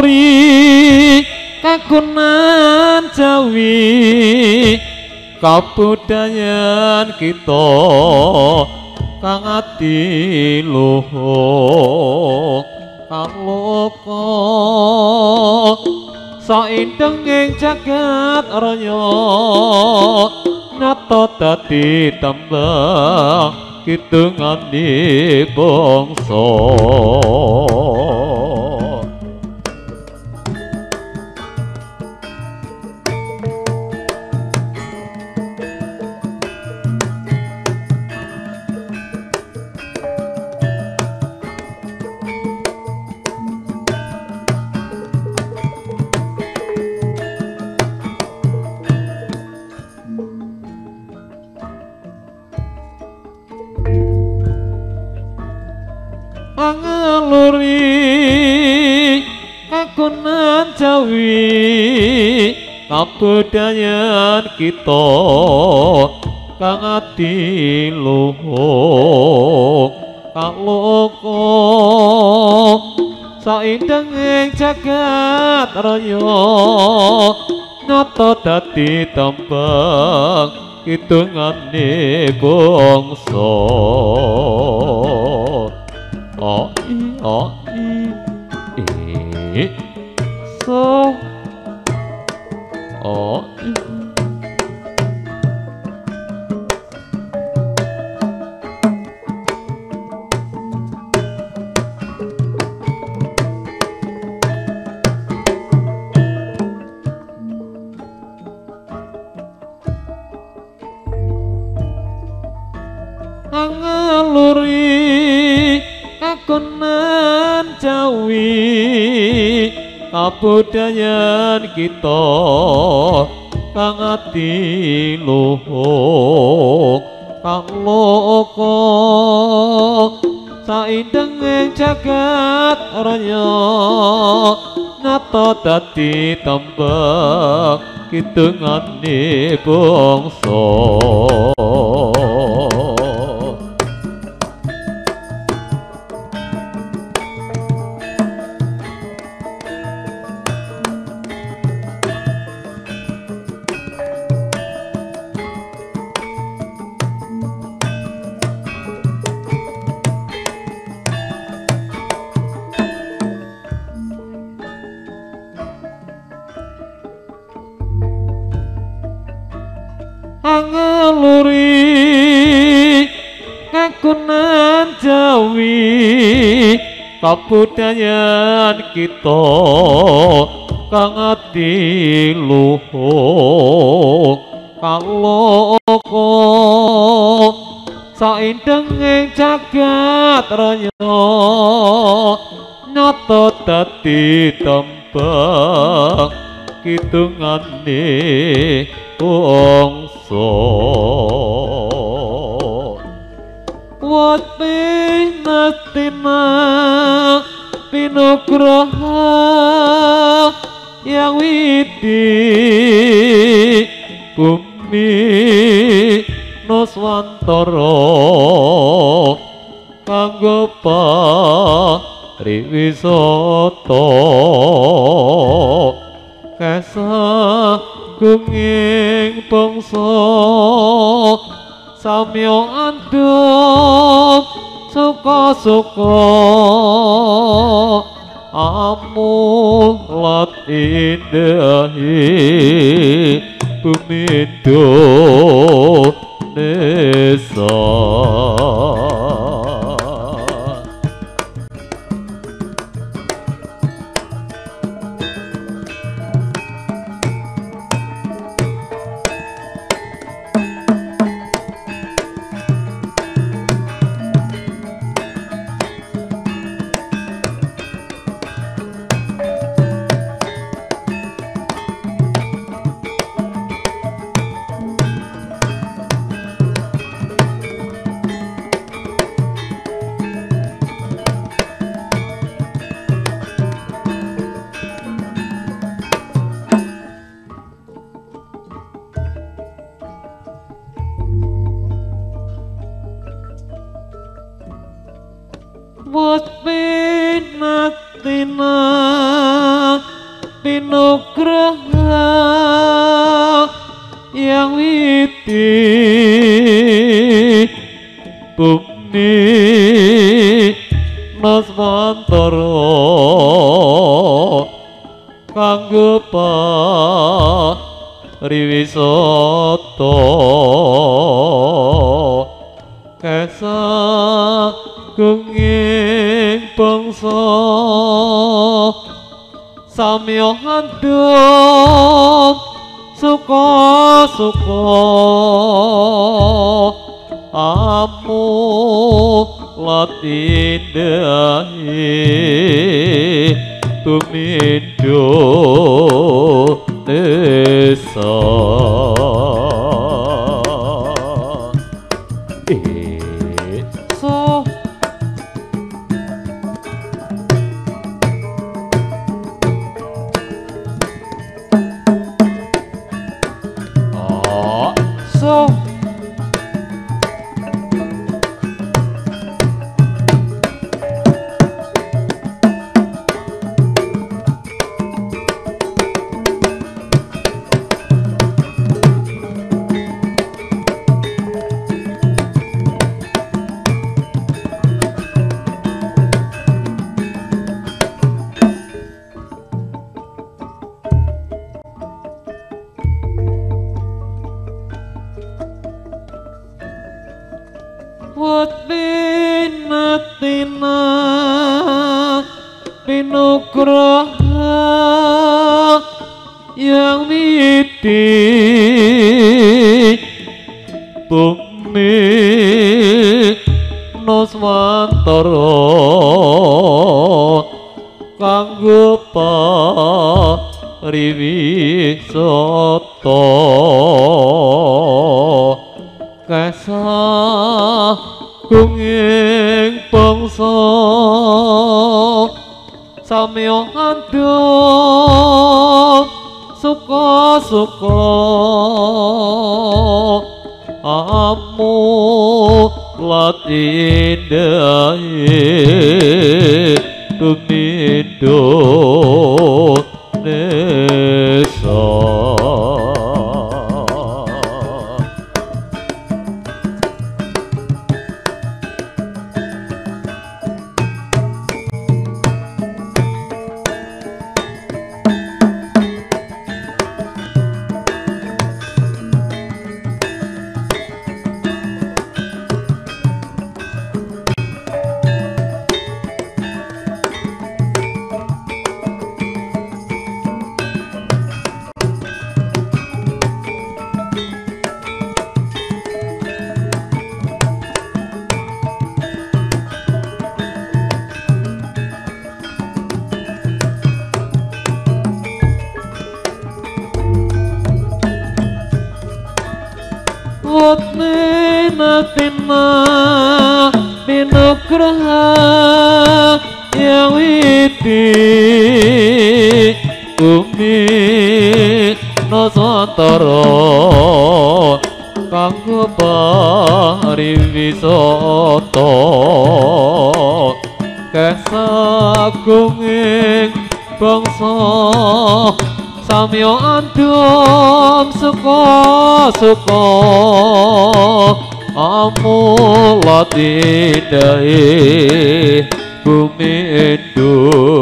Angaluri kagunan Jawi kabudayan kita kang adiluhung kaloka saindenging jagat raya nyata dadi tembang kidungane bangsa. Angaluri kagunan Jawi kabudayan kita kang adiluhung kaloka saindenging jagat raya nyata dadi tembang kidungane bangsa. O I O I E So O I. Angaluri kagunan Jawi kabudayan kita kang adiluhung kaloka saindenging jagat raya nyata dadi tembang kidungane bangsa. Angaluri kagunan Jawi kabudayan kita kang adiluhung kaloka saindenging jagat raya nyata dadi tembang kidungane bangsa. Watinatina pinugraha yang widi bumi nuswantara kanggo pariwisata kesagunging bangsa samya andhap suka-suka amulat indahi bumi Indonesia. Nuswantara kanggo pariwisata kesagunging bangsa samya andum suka-suka amulat indahe bumi Indonesia. So so Tina pinugraha yang widi bumi Nuswantara kanggo pariwisata kesagunging bangsa samya andum suka-suka amulat indahe bumi Indonesia. Tina pinugraha yang widi bumi Nuswantara kanggo pariwisata kesagunging bangsa samya andum suka-suka amulat indahe bumi Indonesia.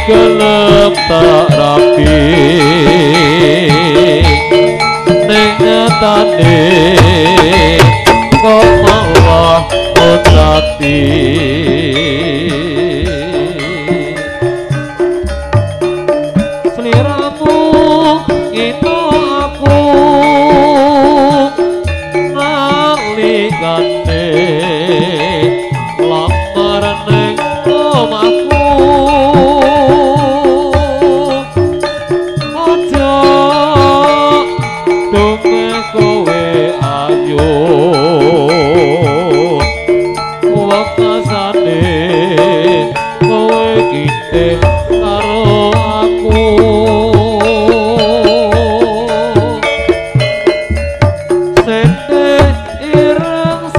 Gelem tak rapi ning nyatane kok malah ati. kintil karo aku. Sete ireng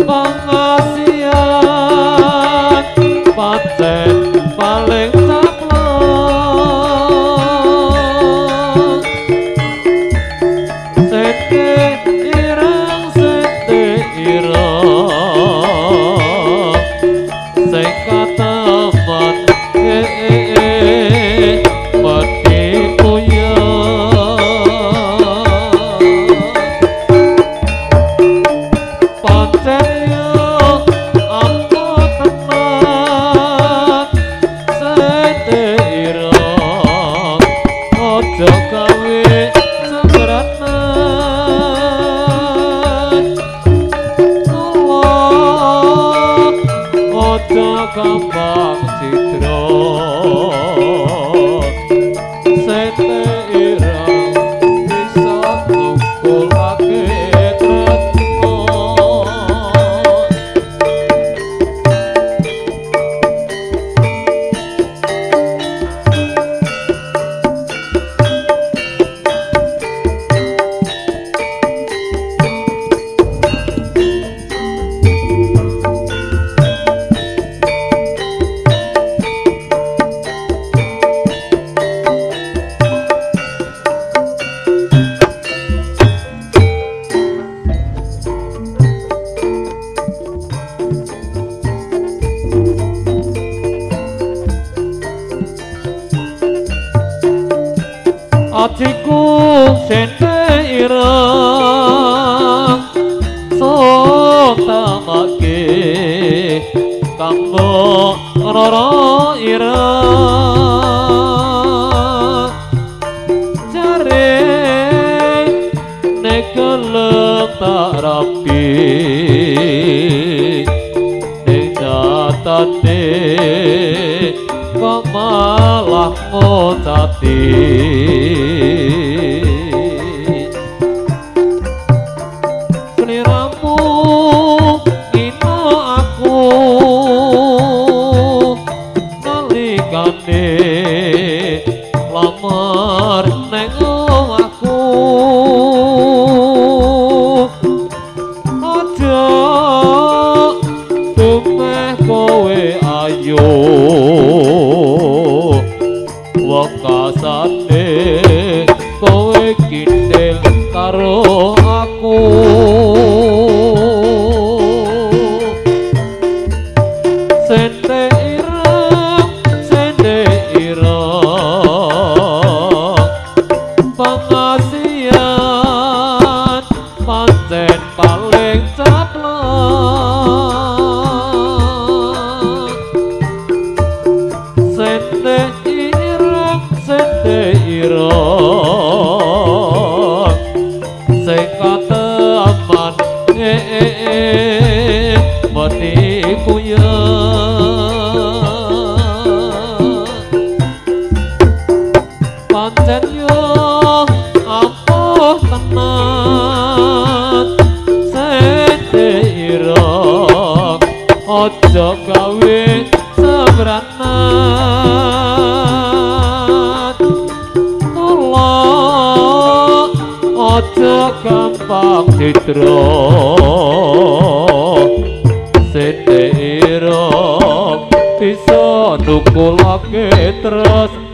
pangasian pancen paling saplak. Sete ireng sing kateman mati kuyang. Pancen yo ampuh tenan sete ireng aja gawe sembranan. Aja gampang cidra sete ireng bisa nukulake tresna. Atiku sete ireng sotamake kanggo rara ireng jare nek gelem tak rapi ning nyatane kok malah ngocati. Sliramu ngino aku nalikane lamar neng omahku. Aja tumeh kowe ayo wekasane kowe kintil karo aku. Sete ireng pangasian pancen paling caplak. Sete ireng sing kateman mati kuyang. Pancen yo ampuh tenan sete ireng aja gawe sembranan. Aja gampang cidra sete ireng bisa nukulake tresna.